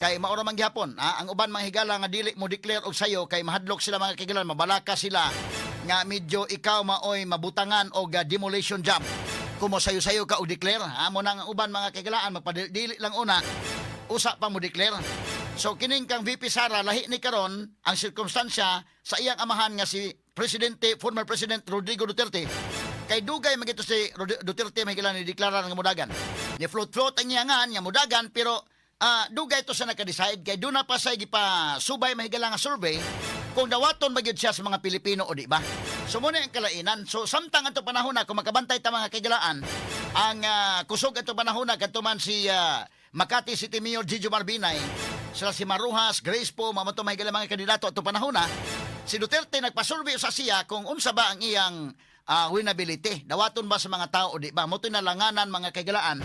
Kay maura man gihapon, ha? Ang uban mga higala nga dili mo declare og sayo kay mahadlok sila, mga kahigalaan, mabalaka sila nga medyo ikaw maoy mabutangan og demolition job. Kung mo sayo-sayo ka og declare, ha? Mo nang ang uban, mga kahigalaan, magpadili lang una usa pa mo declare. So kining kang VP Sara, lahi ni karon ang sirkumstansya sa iyang amahan nga si Presidente, former President Rodrigo Duterte. Kay dugay man gito si Duterte may ni deklara nga mudagan. Ni float float ang iyangan nga mudagan, pero dugay to sa naka-decide kay duna pa sa gipa subay, mahigala, nga survey kung dawaton ba gyud siya sa mga Pilipino o di ba. So muna ang kalainan. So samtang ato panahon na, kung makabantay ta, mga kahigalaan, ang kusog ato panahon na kadto man si Makati City Mayor Jejomar Binay, sila si Mar Roxas, Grace Poe, mao to, mahigala, mga kandidato ato panahon na si Duterte nagpasurvey sa siya kung unsa ba ang iyang winnability. Dawaton ba sa mga tao o di ba? Mo to nalanganan, mga kahigalaan.